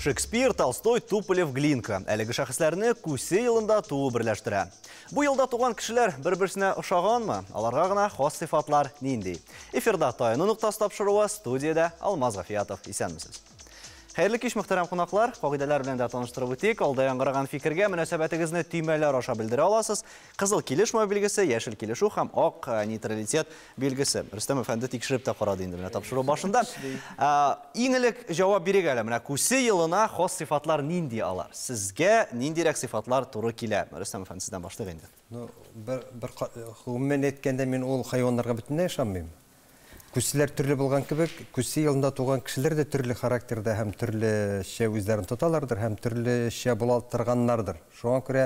Шекспир, Толстой, Туполев, Глинка. Әлеге шәхесләрне Күсе елында туу берләштерә. Бу елда туган кешеләр бер-берсенә ошаганмы? Аларга гына хас сыйфатлар нинди? Эфирда Таяну ноктасы тапшыруы, студиядә Алмаз Гафиятов. Исәнмесез. Хәерле кич, мөхтәрәм кунаклар. Кагыйдәләр белән дә таныштырып үтик. Алда яңгыраган фикергә мөнәсәбәтегезне төймәләр аша белдерә аласыз. Кызыл килешмәү билгесе, яшел килешү һәм ак нейтралитет билгесе. Рөстәм әфәнде тикшереп тә карады инде менә тапшыру башында. Иң элек җавап бирик әле. Менә Күсе елына хас сыйфатлар нинди алар? Сезгә ниндирәк сыйфатлар туры килә? Рөстәм әфәнде, сездән башлыйк инде. Ну, бер, бер, гомумән әйткәндә, мин ул хайваннарга бөтенләй ышанмыйм. Күселәр төрле булган кебек, күсе елында туган кешеләр дә төрле характерда һәм төрлечә үзләрен тоталардыр һәм төрлечә була торганнардыр. Шуңа күрә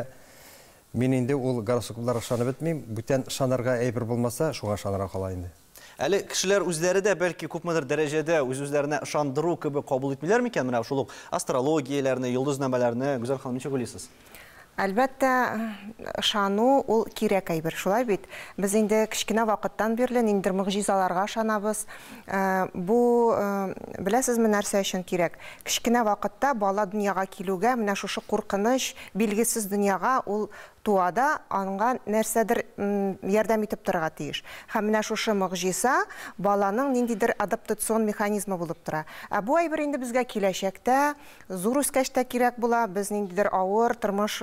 мин инде ул гороскопларга ышанып бетмим. Бүтән ышанырга әйбер булмаса, шуңа ышанырга кала инде. Әле кешеләр үзләре дә бәлки күпмедер дәрәҗәдә үз-үзләренә ышандыру кебек кабул итмиләр микән? Менә шул ук астрологияләрне, йолдызнамәләрне, Гүзәл ханым, ничек уйлыйсыз? Әлбәттә, ышану ул кирәк әйбер, шулай бит? Без инде кечкенә вакыттан бирле ниндидер могҗизаларга ышанабыз. Бу, беләсезме, нәрсә өчен кирәк? Кечкенә вакытта бала дөньяга килүгә, менә шушы куркыныч, билгесез дөньяга ул туа да, аңа нәрсәдер ярдәм итеп торырга тиеш. Һәм менә шушы могҗиза баланың ниндидер адаптацион механизмы булып тора. Ә бу әйбер инде безгә киләчәктә, зур үскәч тә кирәк була, без ниндидер авыр тормыш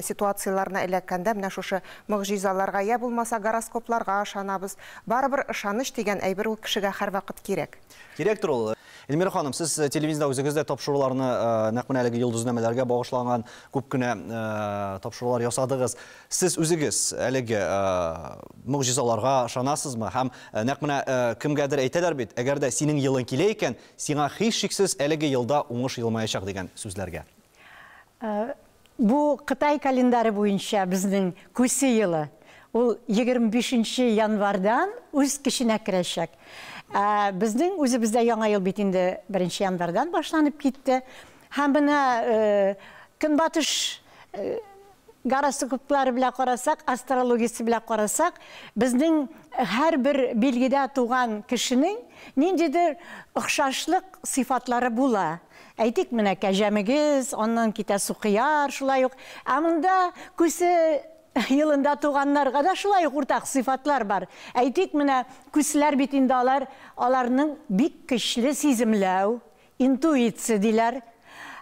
ситуацияләренә эләккәндә менә шушы могҗизаларга, я булмаса гороскопларга ышанабыз. Барыбер ышаныч дигән әйбер ул кешегә һәрвакыт кирәк. Кирәктер ул. Эльмира ханым, сез телевизорда үзегез дә тапшыруларны нәкъ менә әлеге йолдызнамәләргә багышланган күп кенә тапшырулар ясадыгыз. Сез үзегез әлеге могҗизаларга ышанасызмы? Һәм нәкъ менә кемгәдер әйтәләр бит, әгәр дә синең елың килә икән, сиңа һичшиксез әлеге елда уңыш елмаячак дигән сүзләргә. Бу Кытай календары буенча безнең Күсе елы. Ул 25 январьдан үз көченә керәчәк. Ә безнең үзебездә яңа ел бит инде 1 январьдан башланып китте. Һәм менә Көнбатыш гороскоплары белән карасак, астрологиясе белән карасак, безнең һәрбер билгедә туган кешенең ниндидер охшашлык сыйфатлары була. Әйтик, менә кәҗәмегез, аннан китә сукыяр, шулай ук. Ә монда Күсе елында туганнарга да шулай ук уртак сыйфатлар бар. Әйтик, менә күселәр бит инде алар, аларның бик көчле сиземләү, интуиция диләр.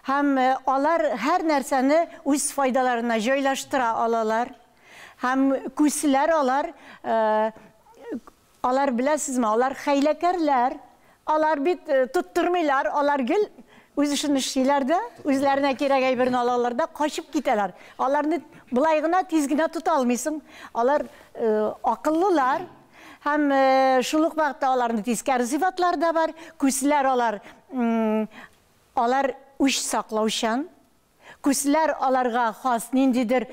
Һәм алар һәр нәрсәне үз файдаларына җайлаштыра алалар. Һәм күселәр алар, алар беләсезме, алар хәйләкәрләр. Алар бит тоттырмыйлар, алар гел үз эшен эшлиләр дә, үзләренә кирәк әйберне алалар да, качып китәләр. Аларны болай гына тиз генә тота алмыйсың. Алар акыллылар. Һәм шул ук вакытта аларның тискәре сыйфатлары да бар. Күселәр алар, алар үч саклаучан. Күселәр аларга хас ниндидер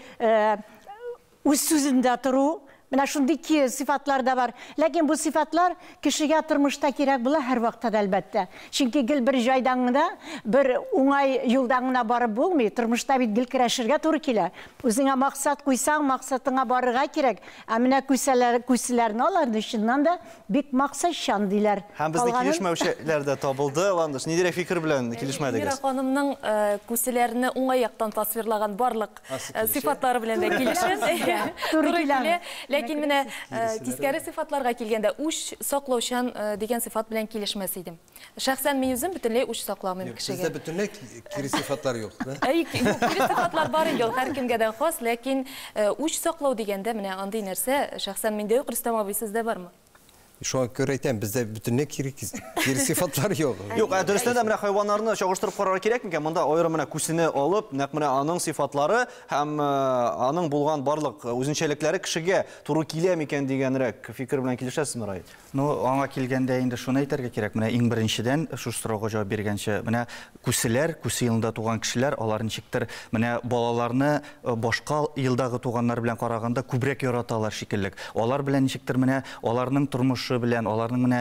үз сүзендә тору. Менә шундый сыйфатлар да бар. Ләкин бу сыйфатлар кешегә тормышта кирәк була һәр вакытта да, әлбәттә. Чөнки гел бер җайдан гына, бер уңай юлдан гына барып булмый. Тормышта бит гел көрәшергә туры килә. Үзеңә максат куйсаң, максатыңа барырга кирәк. Ә менә күселәрне аларны чыннан да бик максатчан диләр. Һәм безнең килешмәүчеләр дә табылды. Ландыш, ниндирәк фикер белән килешмәдегез? Эльмира ханымның күселәрне уңай яктан тасвирлаган барлык сыйфатлары белән дә килешәм. Туры килә. Ләкин менә тискәре сыйфатларга килгәндә, үч саклаучан дигән сыйфат белән килешмәс идем. Шәхсән мин үзем бөтенләй үч сакламыйм кешегә. Бездә бөтенләй кире сыйфатлар юк, да? Әй, юк, кире сыйфатлар бар инде ул, һәркемгә дә хас, ләкин үч саклау дигәндә менә андый нәрсә шәхсән миндә юк. Рөстәм абый, сездә бармы? Шуңа күрә әйтәм, бездә бөтенләй кире сыйфатлар юк. Юк, ә дөрестән дә менә хайваннарны чагыштырып карарга кирәк микән? Монда аерым менә күсене алып, нәкъ менә аның сыйфатлары һәм аның булган барлык үзенчәлекләре кешегә туры килә микән дигәнрәк фикер белән килешәсезме, Раил? Ну, аңа килгәндә инде шуны әйтергә кирәк. Менә иң беренчедән, шушы сорауга җавап биргәнче, менә күселәр, күсе елында туган кешеләр, алар ничектер менә балаларны башка елдагы туганнар белән караганда күбрәк яраталар шикелле. Алар белән ничектер менә аларның тормышы тормышы белән, аларның менә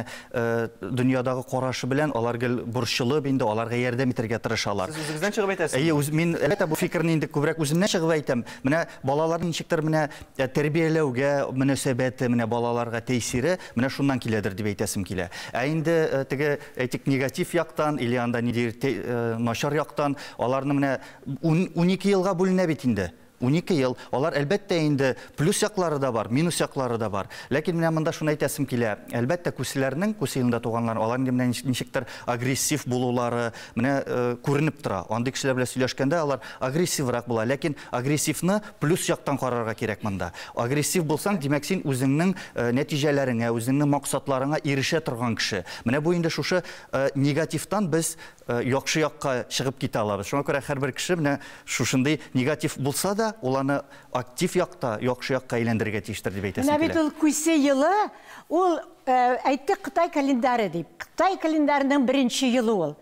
дөньядагы карашы белән алар гел борчылып инде аларга ярдәм итәргә тырышалар. Сез үзегездән чыгып әйтәсез? Әйе, мин әлбәттә бу фикерне инде күбрәк үземнән чыгып әйтәм. Менә балаларны ничектер менә тәрбияләүгә мөнәсәбәте, менә балаларга тәэсире менә шуннан киләдер дип әйтәсем килә. Ә инде теге әйтик негатив яктан или анда ниндидер начар яктан аларны менә 12 елга бүленә бит инде. 12 ел. Алар әлбәттә инде плюс яклары да бар, минус яклары да бар. Ләкин менә монда шуны әйтәсем килә. Әлбәттә, күселәрнең, күсе елында туганнар, алар инде менә ничектер агрессив булулары менә күренеп тора. Андый кешеләр белән сөйләшкәндә алар агрессиврак була. Ләкин агрессивны плюс яктан карарга кирәк монда. Агрессив булсаң, димәк, син үзеңнең нәтиҗәләреңә, үзеңнең максатларыңа ирешә торган кеше. Менә бу инде шушы негативтан без яхшы якка чыгып китә алабыз. Шуңа күрә һәрбер кеше менә шушындый негатив булса да, ул аны актив якта, яхшы якка әйләндерергә тиештер дип әйтәсем килә. Менә бит ул күсе елы, ул әйтте Кытай календаре дип. Кытай календарының беренче елы ул.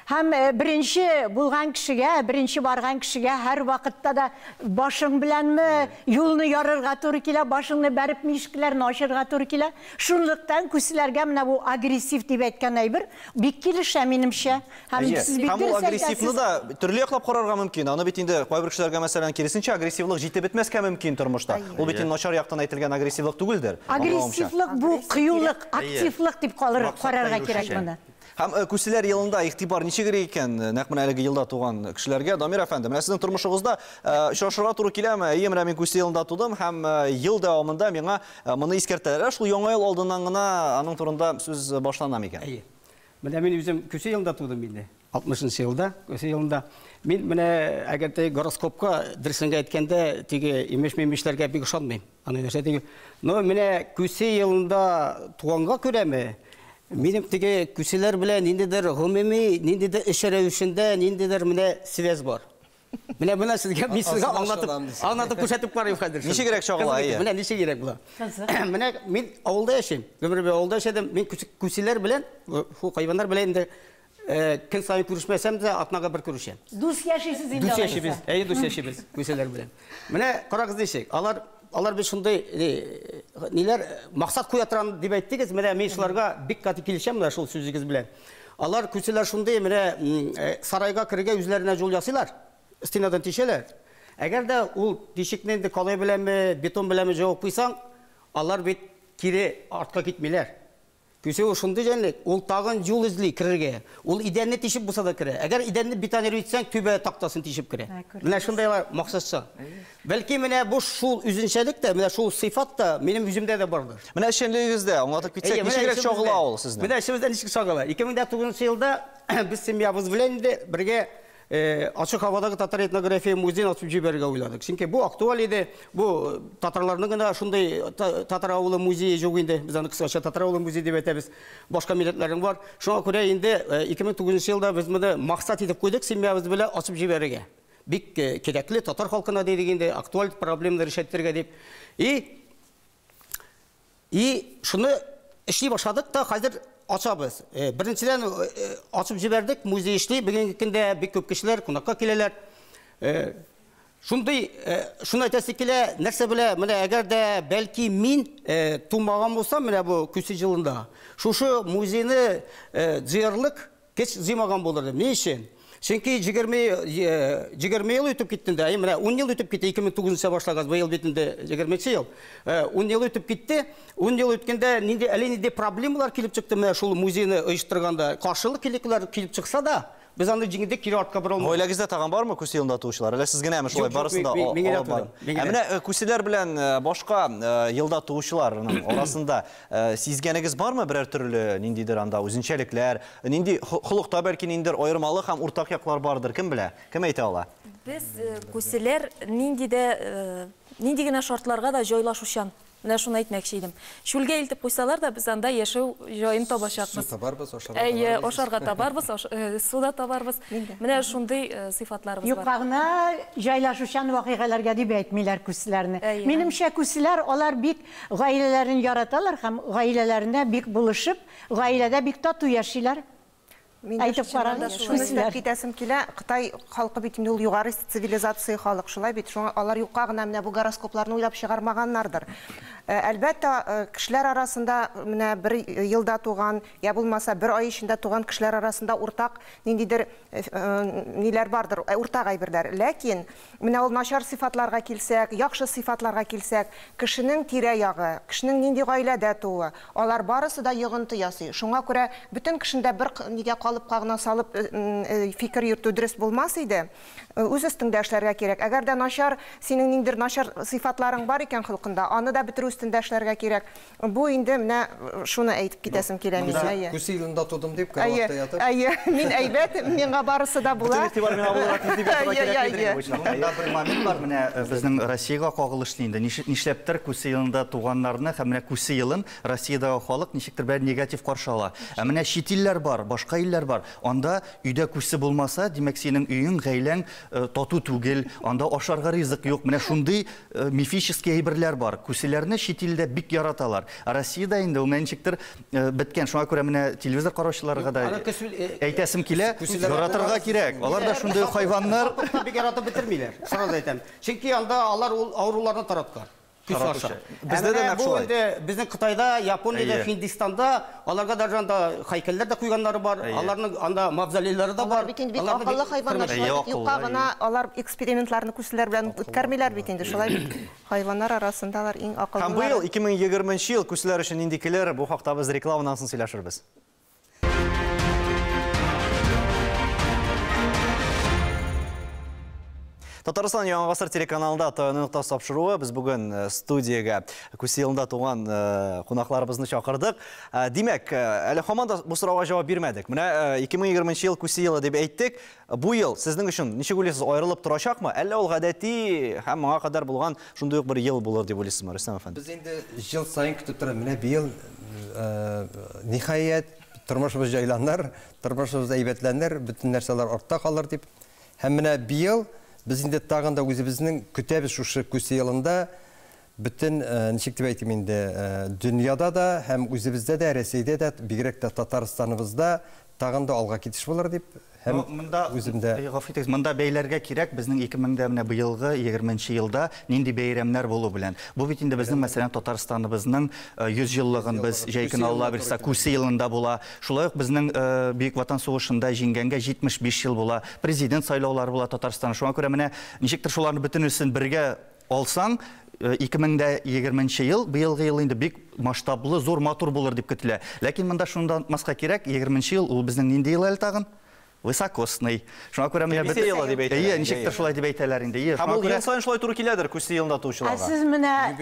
Һәм беренче булган кешегә, беренче барган кешегә һәр вакытта да башың беләнме юлны ярырга туры килә, башыңны бәреп мишкеләрне ачырга туры килә. Шунлыктан күселәргә менә бу агрессив дип әйткән әйбер бик килешә минемчә. Һәм сез бик Һәм ул дөрес агрессивны әйтәсез. да төрле яклап карарга мөмкин. Аны бит инде кайбер кешеләргә, мәсәлән, киресенчә агрессивлык җитеп бетмәскә мөмкин тормышта. Ул бит инде начар яктан әйтелгән агрессивлык түгелдер. Агрессивлык бу кыюлык, активлык дип карарга кирәк моны. Һәм күселәр елында игътибар ничегрәк икән, нәкъ менә әлеге елда туган кешеләргә? Дамир әфәнде, менә сезнең тормышыгызда очрашырга туры киләме? Әйе, менә мин күсе елында тудым һәм ел дәвамында миңа моны искәртәләр. Шул яңа ел алдыннан гына аның турында сүз башлана микән? Әйе. Менә мин үзем күсе елында тудым инде. 60 елда, күсе елында. Мин менә әгәр дә гороскопка дөресен әйткәндә, теге имеш-мимешләргә бик ышанмыйм. Аны нәрсә теге. Но менә күсе елында туганга күрәме? Минем теге күселәр белән ниндидер гомуми, ниндидер эш рәвешендә, ниндидер менә связь бар. Менә менә сезгә мин сезгә аңлатып күрсәтеп карыйм хәзер. Ничегрәк чагыла, әйе? Менә ничегрәк була. Менә мин авылда яшим. Гомер буе авылда яшәдем. Мин күселәр белән, шул хайваннар белән инде көн саен күрешмәсәм дә, атнага бер күрешәм. Дус яшисез инде. Дус яшибез. Әйе, дус яшибез күселәр белән. Менә карагыз ничек. Алар бит шундый ниләр максат куя торган дип әйттегез. Менә мин шуларга бик каты килешәм менә шул сүзегез белән. Алар күселәр шундый менә сарайга керергә үзләренә юл ясыйлар. Стенадан тишәләр. Әгәр дә ул тишекне инде калай беләнме, бетон беләнме җавып куйсаң, алар бит кире артка китмиләр. Күсе ул шундый җәнлек, ул тагын юл эзли керергә. Ул идәнне тишеп булса да керә. Әгәр идәнне бетонировать итсәң, түбә тактасын тишеп керә. Менә шундыйлар максатчан. Бәлки менә бу шул үзенчәлек тә, менә шул сыйфат та минем үземдә дә бардыр. Менә эшчәнлегегездә аңлатып китсәк, ничегрәк чагыла ул сезнең? Менә эшебездә ничек чагыла? 2009 елда без семьябыз белән инде бергә ачык һавадагы татар этнография музеен ачып җибәрергә уйладык. Чөнки бу актуаль иде. Бу татарларның гына шундый татар авылы музее юк инде. Без аны кыскача татар авылы музее дип әйтәбез. Башка милләтләрнең бар. Шуңа күрә инде 2009 елда без моны максат итеп куйдык, семьябыз белән ачып җибәрергә. Бик кирәкле татар халкына дидек инде, актуаль проблемалар решать итәргә дип. И шуны эшли башладык та хәзер ачабыз. Беренчедән ачып җибәрдек, музей эшли. Бүгенге көндә бик күп кешеләр кунакка киләләр. Шундый, шуны әйтәсе килә, нәрсә белә, менә әгәр дә бәлки мин тумаган булсам, менә бу күсе елында, шушы музейны җыярлык кеш җыймаган булыр идем. Ни өчен? Чөнки 20 ел үтеп китте инде. Әй, менә 10 ел үтеп китте, 2009 башлагач, быел бит инде 20 ел. 10 ел үтеп китте. 10 ел үткәндә нинди әле нинди проблемалар килеп чыкты менә шул музейны оештырганда, каршылык килеп чыкса да, без аны җиңдек, кире артка бора алмадык. Гаиләгездә тагын бармы күсе елында туучылар? Әллә сез генәме шулай Юк, юк, барысын да мин генә алып барып? тудым, мин Ә генә. менә күселәр белән башка елда туучыларның арасында сизгәнегез бармы берәр төрле ниндидер анда үзенчәлекләр, нинди холыкта бәлки ниндидер аермалы һәм уртак яклар бардыр, кем белә? Кем әйтә ала? Без күселәр нинди генә шартларга да җайлашучан. Менә шуны әйтмәкче идем. Чүлгә илтеп куйсалар да, без анда яшәү җаен табачакбыз. Су табарбыз, ашарга Әйе, табарбыз. ашарга табарбыз, су да табарбыз. Менә шундый сыйфатларыбыз бар. Юкка гына җайлашучан вакыйгаларга дип әйтмиләр күселәрне. Әйе. Минемчә, күселәр алар бик гаиләләрен яраталар һәм гаиләләренә бик булышып, гаиләдә бик тату яшиләр. Мин дә Әйтеп карагыз, шуны күселәр. өстәп китәсем килә. Кытай халкы бит инде ул югары цивилизация халык, шулай бит. Шуңа алар юкка гына менә бу гороскопларны уйлап чыгармаганнардыр. Әлбәттә, кешеләр арасында менә бер елда туган, я булмаса бер ай эчендә туган кешеләр арасында уртак ниндидер ниләр бардыр, уртак әйберләр. Ләкин менә ул начар сыйфатларга килсәк, яхшы сыйфатларга килсәк, кешенең тирә-ягы, кешенең нинди гаиләдә тууы, алар барысы да йогынты ясый. Шуңа күрә бөтен кешене дә бер нигә калыпка гына салып фикер йөртү дөрес булмас иде. Үз өстеңдә эшләргә кирәк. Әгәр дә начар, синең ниндидер начар сыйфатларың бар икән холкында, аны да бетерү өстендә эшләргә кирәк. Бу инде менә шуны әйтеп китәсем килә мин. Әйе. Күсе елында тудым дип караватта ятып. Әйе, мин әйбәт, миңа барысы да була. Бөтен игътибар миңа булырга тиеш дип ятырга кирәк бит инде. Монда бер момент бар, менә безнең Россиягә кагылышлы инде. Нишләптер күсе елында туганнарны һәм менә күсе елын Россиядәге халык ничектер бер негатив каршы ала. Ә менә чит илләр бар, башка илләр бар. Анда өйдә күсе булмаса, димәк, синең өең, гаиләң тату түгел, анда ашарга ризык юк. Менә шундый мифический әйберләр бар. Күселәрне чит илдә бик яраталар. Ә Россиядә инде ул ничектер беткән. Шуңа күрә менә телевизор караучыларга да әйтәсем килә, яратырга кирәк. Алар да шундый хайваннар. Бик яратып бетермиләр, сразу әйтәм. Чөнки анда алар ул авыруларны тараткан. Бездә дә нәкъ шулай. Безнең Кытайда, Япониядә, Һиндстанда аларга даже анда һәйкәлләр дә куйганнары бар, аларның анда мавзолейлары да бар. Алар бит инде бик акыллы хайваннар, шулай бит юкка гына алар экспериментларны күселәр белән үткәрмиләр бит инде, шулай бит. Хайваннар арасында алар иң акыллылары. Һәм быел 2020 ел күселәр өчен нинди килер, бу хакта без рекламадан соң сөйләшербез. Татарстан Яңа Гасыр телеканалында Таяну ноктасы тапшыруы. Без бүген студиягә күсе елында туган кунакларыбызны чакырдык. Димәк, әле һаман да бу сорауга җавап бирмәдек. Менә 2020 ел күсе елы дип әйттек. Бу ел сезнең өчен ничек уйлыйсыз, аерылып торачакмы? Әллә ул гадәти һәм моңа кадәр булган шундый ук бер ел булыр дип уйлыйсызмы, Рөстәм әфәнде? Без инде ел саен көтеп торабыз. Менә быел ниһаять тормышыбыз җайланыр, тормышыбыз әйбәтләнер, бөтен нәрсәләр артта калыр дип. Һәм менә быел без инде тагын да үзебезнең көтәбез шушы күсе елында бөтен, ничек дип әйтим инде, дөньяда да һәм үзебездә дә, Рәсәйдә дә, бигрәк тә Татарстаныбызда тагын да алга китеш булыр дип һәм үземдә. Гафу итегез, монда бәйләргә кирәк безнең 2000 менә быелгы 20 елда нинди бәйрәмнәр булу белән. Бу бит инде безнең, мәсәлән, Татарстаныбызның 100 еллыгын без җәй көне Алла бирсә күсе елында була. Шулай ук безнең Бөек Ватан сугышында җиңгәнгә 75 ел була. Президент сайлаулары була Татарстанда. Шуңа күрә менә ничектер шуларны бөтенесен бергә алсаң, 2020 ел, быелгы ел инде бик масштаблы, зур, матур булыр дип көтелә. Ләкин монда шуны да онытмаска кирәк, 20 ел ул безнең нинди ел әле тагын? Высокосный. Шуңа күрә менә Күсе елы дип әйтәләр. Әйе, ничектер шулай дип әйтәләр инде. Һәм ул ел саен шулай туры киләдер күсе елында туучыларга. Ә сез менә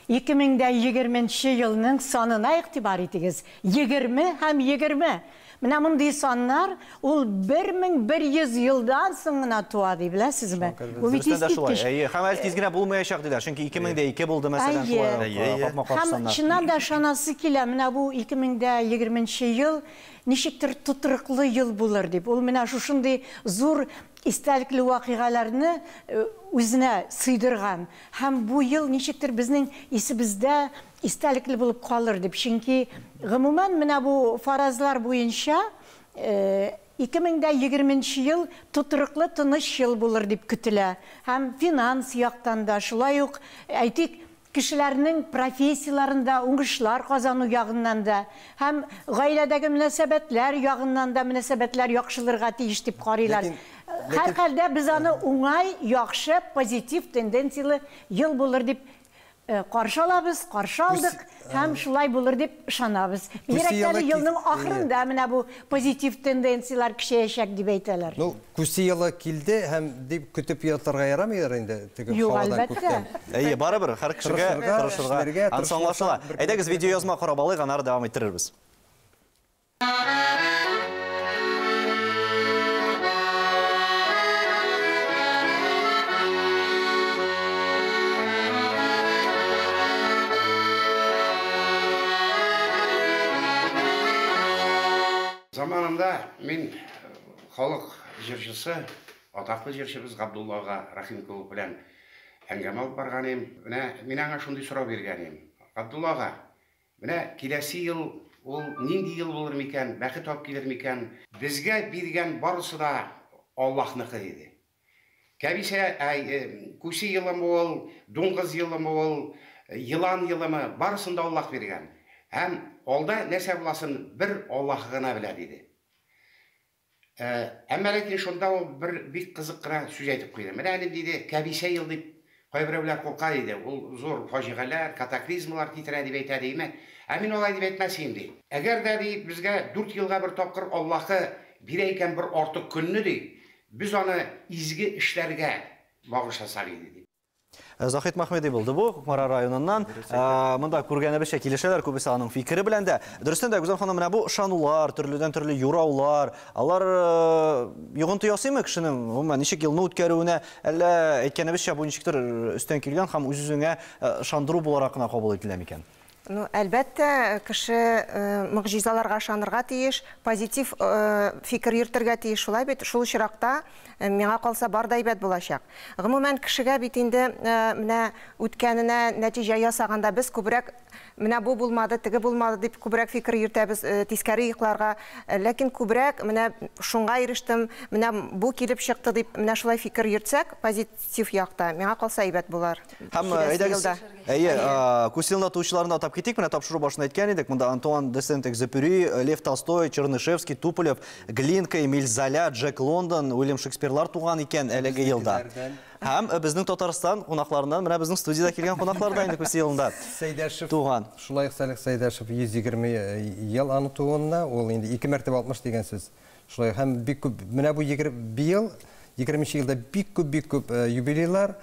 2020 елның санына игътибар итегез. 20 һәм 20. Менә мондый саннар ул 1100 елдан соң гына туа ди, беләсезме? Бу бит искиткеч. Әйе, һәм әле тиз генә булмаячак диләр, чөнки 2002 булды мәсәлән, шулай ук капма-каршы саннар. Һәм чыннан да ышанасы килә, менә бу 2020 ел ничектер тотрыклы ел булыр дип. Ул менә шушындый зур истәлекле вакыйгаларны үзенә сыйдырган. Һәм бу ел ничектер безнең исебездә истәлекле булып калыр дип. Чөнки гомумән менә бу фаразлар буенча 2020 ел тотрыклы тыныч ел булыр дип көтелә. Һәм финанс яктан да шулай ук, әйтик, кешеләрнең профессияләрендә уңышлар казану ягыннан да һәм гаиләдәге мөнәсәбәтләр ягыннан да мөнәсәбәтләр яхшылырга тиеш дип карыйлар. Һәр хәлдә без аны уңай, яхшы, позитив тенденцияле ел булыр дип каршы алабыз, каршы алдык һәм шулай булыр дип ышанабыз. Бигрәк тә елның ахырында менә бу позитив тенденцияләр көчәячәк дип әйтәләр. Ну, күсе елы килде һәм дип көтеп ятарга ярамыйдыр инде теге һавадан күктән. Әйе, барыбер һәр кешегә тырышырга, ансы аңлашыла. Әйдәгез видеоязма карап алыйк, аннары дәвам иттерербез. Заманында мин халык җырчысы, атаклы җырчыбыз Габдулла ага Рахимкулов белән әңгәмә алып барган идем. Менә мин аңа шундый сорау биргән идем. Габдулла ага, менә киләсе ел ул нинди ел булыр микән, бәхет алып килер микән? Безгә биргән барысы да Аллаһныкы диде. Кәбисә, күсе елымы ул, дуңгыз елымы ул, Елан елымы, барысын да Аллаһ биргән. Һәм алда нәрсә буласын бер Аллаһ гына белә, диде. Әмма ләкин шунда ул бер бик кызык кына сүз әйтеп куйды. Менә әле, диде, кәбисә ел дип кайберәүләр курка, диде. Ул зур фаҗигаләр, катаклизмалар китерә дип әйтә, диме. Ә мин алай дип әйтмәс идем, ди. Әгәр дә, ди, безгә 4 елга бер тапкыр Аллаһы бирә икән бер артык көнне, ди, без аны изге эшләргә багышласак иде, ди. Захид Махмеди булды бу, Кукмара районыннан. Монда күргәнебезчә килешәләр күбесе аның фикере белән дә. Дөрестән дә, Гүзәл ханым, менә бу ышанулар, төрледән-төрле юраулар, алар йогынты ясыймы кешенең, гомумән, ничек елны үткәрүенә, әллә әйткәнебезчә бу ничектер өстән килгән һәм үз-үзеңә ышандыру буларак кына кабул ителә микән? Ну, әлбәттә, кеше могҗизаларга ышанырга тиеш, позитив фикер йөртергә тиеш, шулай бит? Шул очракта, миңа калса, бар да әйбәт булачак. Гомумән, кешегә бит инде менә үткәненә нәтиҗә ясаганда без күбрәк менә бу булмады, теге булмады дип күбрәк фикер йөртәбез, тискәре якларга. Ләкин күбрәк менә шуңа ирештем, менә бу килеп чыкты дип менә шулай фикер йөртсәк, позитив якта, миңа калса, әйбәт булыр. Һәм әйдәгез, әйе, күсе елында туучыларны да атап китик. Менә тапшыру башында әйткән идек, монда Антуан де Сент-Экзюпери, Лев Толстой, Чернышевский, Туполев, Глинка, Эмиль Золя, Джек Лондон, Уильям Шекспирлар туган икән әлеге елда. Һәм безнең Татарстан кунакларыннан, менә безнең студиядә килгән кунаклар да инде күсе елында Сәйдәшев туган. Шулай ук Салих Сәйдәшев 120 ел аны тууына, ул инде 2 мәртәбә 60 дигән сүз. Шулай һәм бик күп, менә бу быел 20 елда бик күп, бик күп юбилейлар.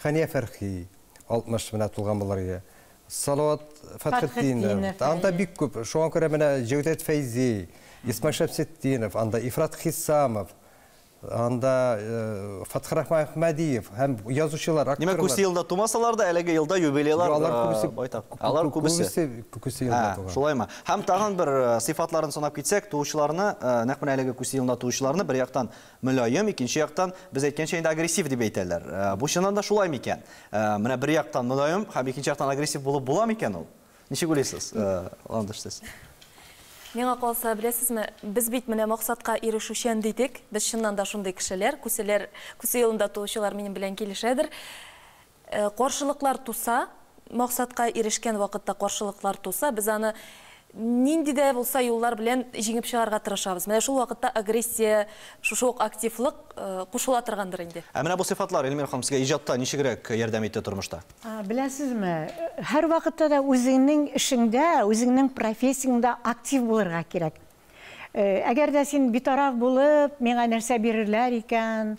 Хания Фәрхи 60 менә тулган булыр. Салават Фәтхетдинов, анда бик күп. Шуңа күрә менә Җәүдәт Фәйзи, Исмаил Шәмсетдинов, анда Ифрат Хисамов, анда Фатхрахман Әхмәдиев һәм язучылар, актерлар. Димәк, күсе елда тумасалар да, әлеге елда юбилейлар алар байтак. Алар күбесе. Күсе елда туган. Шулаймы? Һәм тагын бер сыйфатларын санап китсәк, туучыларны, нәкъ менә әлеге күсе елында туучыларны бер яктан мөлаем, икенче яктан без әйткәнчә инде агрессив дип әйтәләр. Бу чыннан да шулай микән? Менә бер яктан мөлаем һәм икенче яктан агрессив булып була микән ул? Ничек уйлыйсыз, Ландыш, сез? Миңа калса, беләсезме, без бит менә максатка ирешүчән дидек. Без чыннан да шундый кешеләр, күселәр, күсе елында туучылар минем белән килешәдер. Каршылыклар туса, максатка ирешкән вакытта каршылыклар туса, без аны нинди дә булса юллар белән җиңеп чыгарга тырышабыз. Менә шул вакытта агрессия, шушы ук активлык кушыла торгандыр инде. Ә менә бу сыйфатлар, Эльмира ханым, сезгә иҗатта ничегрәк ярдәм итте тормышта? Беләсезме, һәр вакытта да үзеңнең эшеңдә, үзеңнең профессияңдә актив булырга кирәк. Әгәр дә син битараф булып, миңа нәрсә бирерләр икән,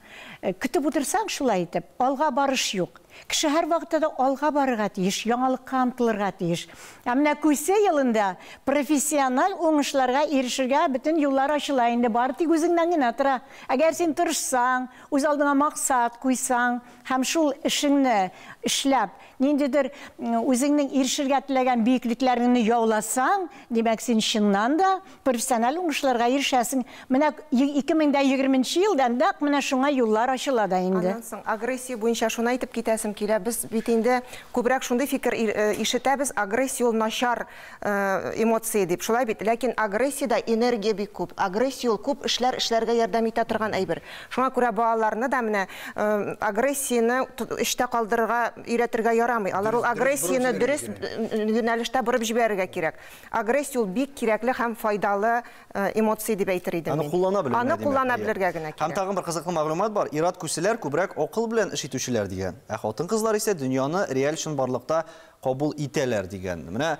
көтеп утырсаң шулай итеп, алга барыш юк. Кеше һәр вакытта да алга барырга тиеш, яңалыкка омтылырга тиеш. Ә менә күсе елында профессиональ уңышларга ирешергә бөтен юллар ачыла инде, бары тик үзеңнән генә тора. Әгәр син тырышсаң, үз алдыңа максат куйсаң һәм шул эшеңне эшләп, ниндидер үзеңнең ирешергә теләгән биеклекләреңне яуласаң, димәк, син чыннан да профессиональ уңышларга ирешәсең. Менә 2020 елдан нәкъ менә шуңа юллар ачыла да инде. Аннан соң агрессия буенча шуны әйтеп китәсем килә. Без бит инде күбрәк шундый фикер ишетәбез, агрессия ул начар эмоция дип. Шулай бит? Ләкин агрессиядә энергия бик күп. Агрессия ул күп эшләр эшләргә ярдәм итә торган әйбер. Шуңа күрә балаларны да менә агрессияне эштә калдырырга өйрәтергә ярамый. Алар ул агрессияне дөрес юнәлештә борып җибәрергә кирәк. Агрессия ул бик кирәкле һәм файдалы эмоция дип әйтер идем. Аны куллана белергә. Аны куллана белергә генә кирәк. Һәм тагын бер кызыклы мәгълүмат бар. Ир-ат күселәр күбрәк акыл белән эш итүчеләр дигән. Ә хатын-кызлар исә дөньяны реаль чынбарлыкта кабул итәләр дигән. Менә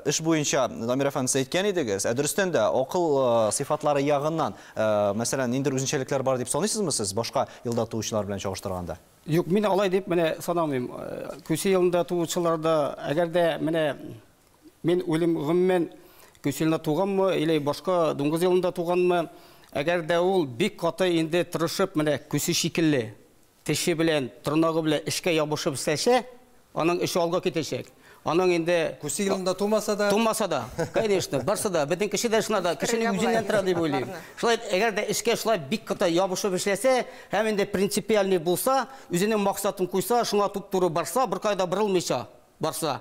эш буенча Дамир әфәнде сез әйткән идегез, ә дөрестән дә акыл сыйфатлары ягыннан, мәсәлән, ниндидер үзенчәлекләр бар дип саныйсызмы сез башка елда туучылар белән чагыштырганда? Юк, мин алай дип менә санамыйм. Күсе елында туучыларда, әгәр дә менә мин уйлыйм, гомумән, күсе елында туганмы или башка дуңгыз елында туганмы, әгәр дә ул бик каты инде тырышып, менә күсе шикелле, теше белән, тырнагы белән эшкә ябышып эшләсә, аның эше алга китәчәк. Аның инде күсе елында тумаса да, тумаса да, конечно, барса да, бөтен кеше дә шуна да, кешенең үзеннән тора дип уйлыйм. Шулай, әгәр дә эшкә шулай бик каты ябышып эшләсә, һәм инде принципиальный булса, үзенең максатын куйса, шуңа туп-туры барса, беркайда борылмыйча барса,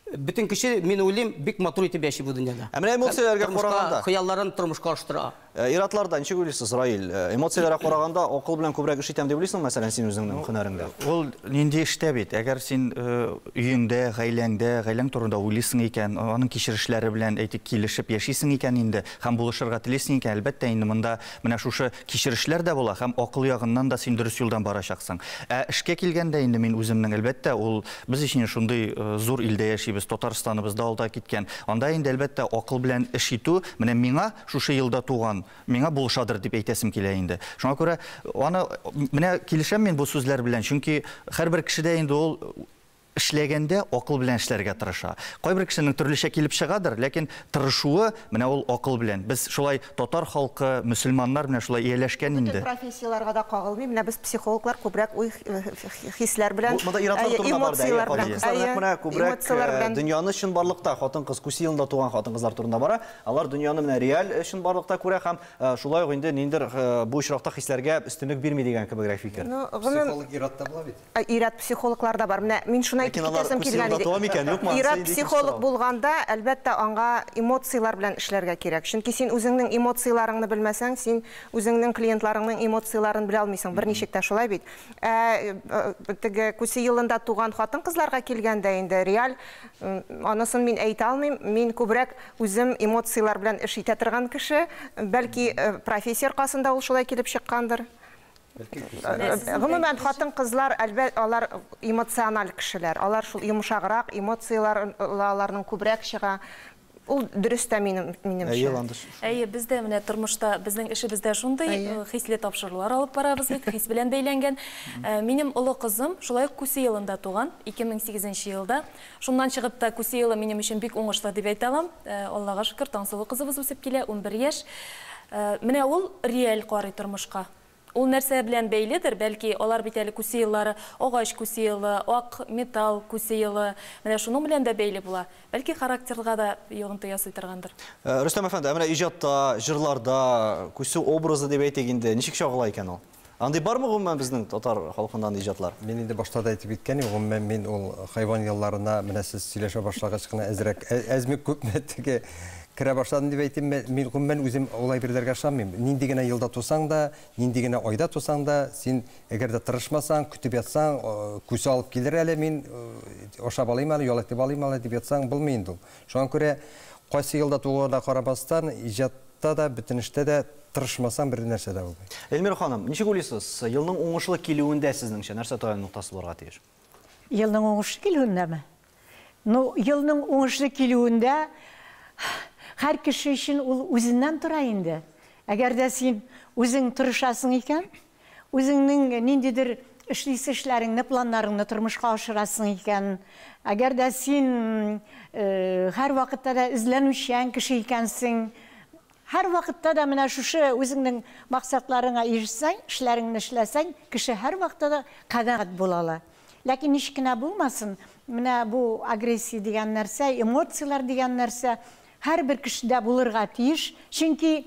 бөтен кеше, мин уйлыйм, бик матур итеп яши бу дөньяда. Ә менә эмоцияләргә караганда, хыялларын тормышка аштыра. Ир-атларда ничек уйлыйсыз, Раил? Эмоцияләргә караганда акыл белән күбрәк эш итәм дип уйлыйсыңмы, мәсәлән, син үзеңнең һөнәреңдә? Ул нинди эштә бит. Әгәр син өеңдә, гаиләңдә, гаиләң турында уйлыйсың икән, аның кичерешләре белән, әйтик, килешеп яшисең икән инде һәм булышырга телисең икән, әлбәттә инде монда менә шушы кичерешләр дә була һәм акыл ягыннан да син дөрес юлдан барачаксың. Ә эшкә килгәндә инде мин үземнең, әлбәттә, ул без өчен шундый зур илдә яшибез, Татарстаныбыз да алда киткән. Анда инде, әлбәттә, акыл белән эш итү менә миңа шушы елда туган, миңа булышадыр дип әйтәсем килә инде. Шуңа күрә аны менә килешәм мин бу сүзләр белән, чөнки һәрбер кешедә инде ул эшләгәндә акыл белән эшләргә тырыша. Кайбер кешенең төрлечә килеп чыгадыр, ләкин тырышуы менә ул акыл белән. Без шулай татар халкы, мөселманнар менә шулай ияләшкән инде. Бөтен профессияләргә дә кагылмый. Менә без психологлар күбрәк уй хисләр белән, Монда ир-атлар турында бар да, эмоцияләр белән. Хатын-кызлар нәкъ менә күбрәк дөньяны чынбарлыкта, хатын-кыз күсе елында туган хатын-кызлар турында бара. Алар дөньяны менә реаль чынбарлыкта күрә һәм шулай ук инде ниндидер бу очракта хисләргә өстенлек бирми дигән кебегрәк фикер. Ну, гомум Психолог ир-ат та була бит. Ир-ат психологлар да бар. Менә мин шуны әйтеп Ләкин алар китәсем күсе килгән елында иде. туа микән, юкмы? Анысы Ир-ат инде икенче психолог сорау. булганда, әлбәттә, аңа эмоцияләр белән эшләргә кирәк. Чөнки син үзеңнең эмоцияләреңне белмәсәң, син үзеңнең клиентларыңның эмоцияләрен белә алмыйсың. Берничек тә шулай бит. Ә теге күсе елында туган хатын-кызларга килгәндә инде реаль, анысын мин әйтә алмыйм. Мин күбрәк үзем эмоцияләр белән эш итә торган кеше. Бәлки, профессия аркасында ул шулай килеп чыккандыр. Гомумән, хатын-кызлар, әлбәт, алар эмоциональ кешеләр. Алар шул йомшаграк, эмоцияләр аларның күбрәк чыга. Ул дөрес тә минем, минемчә. Әйе, Ландыш. Әйе, без дә менә тормышта, безнең эшебездә шундый хисле тапшырулар алып барабыз бит, хис белән бәйләнгән. Минем олы кызым шулай ук күсе елында туган, 2008 елда. Шуннан чыгып та күсе елы минем өчен бик уңышлы дип әйтә алам. Аллага шөкер, Таңсылу кызыбыз үсеп килә, 11 яшь. Менә ул реаль карый тормышка. Ул нәрсә белән бәйледер, бәлки алар бит әле күсе еллары, агач күсе елы, ак металл күсе елы, менә шуның белән дә бәйле була. Бәлки характерга да йогынты ясый торгандыр. Рөстәм әфәнде, ә менә иҗатта, җырларда күсе образы дип әйтик инде, ничек чагыла икән ул? Андый бармы гомумән безнең татар халкында андый иҗатлар? Мин инде башта да әйтеп киткән идем, гомумән мин ул хайван елларына менә сез сөйләшә башлагач кына әзрәк, әзме күпме теге керә башладым дип әйтим, мин гомумән үзем ул әйберләргә ышанмыйм. Нинди генә елда тусаң да, нинди генә айда тусаң да, син әгәр дә тырышмасаң, көтеп ятсаң, күсе алып килер әле мин, ашап алыйм әле, ял итеп алыйм әле дип ятсаң, булмый инде ул. Шуңа күрә кайсы елда тууына карамастан, иҗатта да, бөтен эштә дә тырышмасаң бер нәрсә дә булмый. Эльмира ханым, ничек уйлыйсыз, елның уңышлы килүендә сезнеңчә нәрсә таяну ноктасы булырга тиеш? Елның уңышлы килүендәме? Ну, елның уңышлы килүендә һәр кеше өчен ул үзеннән тора инде. Әгәр дә син үзең тырышасың икән, үзеңнең ниндидер эшлисе эшләреңне, планнарыңны тормышка ашырасың икән, әгәр дә син һәр вакытта да эзләнүчән кеше икәнсең, һәр вакытта да менә шушы үзеңнең максатларыңа ирешсәң, эшләреңне эшләсәң, кеше һәр вакытта да канәгать була ала. Ләкин ничек кенә булмасын, менә бу агрессия дигән нәрсә, эмоцияләр дигән нәрсә һәрбер кешедә булырга тиеш, чөнки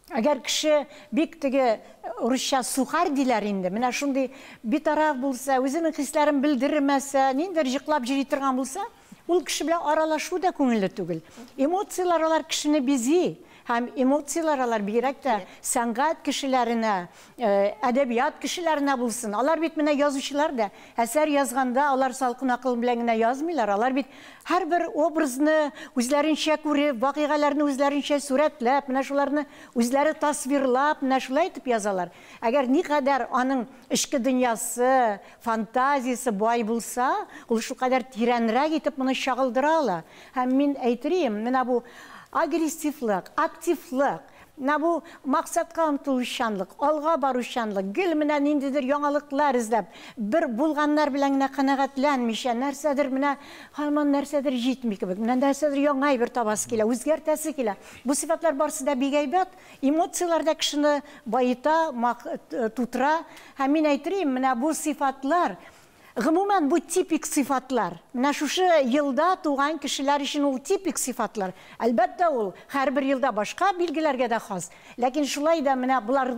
әгәр кеше бик теге русча сухарь диләр инде, менә шундый битараф булса, үзенең хисләрен белдермәсә, ниндидер җыклап йөри торган булса, ул кеше белән аралашу да күңелле түгел. Эмоцияләр алар кешене бизи, һәм эмоцияләр алар бигрәк тә сәнгать кешеләренә, әдәбият кешеләренә булсын. Алар бит менә язучылар да, әсәр язганда алар салкын акыл белән генә язмыйлар. Алар бит һәрбер образны үзләренчә күреп, вакыйгаларны үзләренчә сурәтләп, менә шуларны үзләре тасвирлап, менә шулай итеп язалар. Әгәр никадәр аның эчке дөньясы, фантазиясе бай булса, ул шулкадәр тирәнрәк итеп моны чагылдыра ала. Һәм мин әйтерим, менә бу агрессивлык, активлык, менә бу максатка омтылучанлык, алга баручанлык, гел менә ниндидер яңалыклар эзләп, бер булганнар белән генә канәгатьләнмичә, нәрсәдер менә һаман нәрсәдер җитми кебек, менә нәрсәдер яңа әйбер табасы килә, үзгәртәсе килә. Бу сыйфатлар барысы да бик әйбәт, эмоцияләр дә кешене баета, тутыра. Һәм мин әйтерим, менә бу сыйфатлар, гомумән бу типик сыйфатлар. Менә шушы елда туган кешеләр өчен ул типик сыйфатлар. Әлбәттә, ул һәрбер елда башка билгеләргә дә хас. Ләкин шулай да менә булар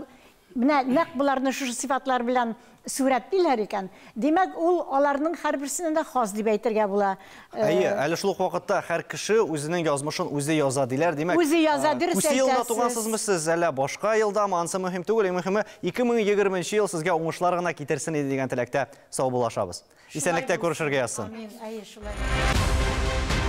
Менә нәкъ боларны шушы сыйфатлар белән сурәтлиләр икән, димәк, ул аларның һәрберсенә дә хас дип әйтергә була. Әйе, әле шул ук вакытта һәр кеше үзенең язмышын үзе яза диләр. Димәк, Үзе яза, дөрес Күсе елында әйтәсез. тугансызмы сез, әллә башка елдамы, ансы мөһим түгел, иң мөһиме 2020 нче ел сезгә уңышлар гына китерсен иде дигән теләктә саубуллашабыз. Исәнлектә күрешергә язсын. Амин, әйе, шулай.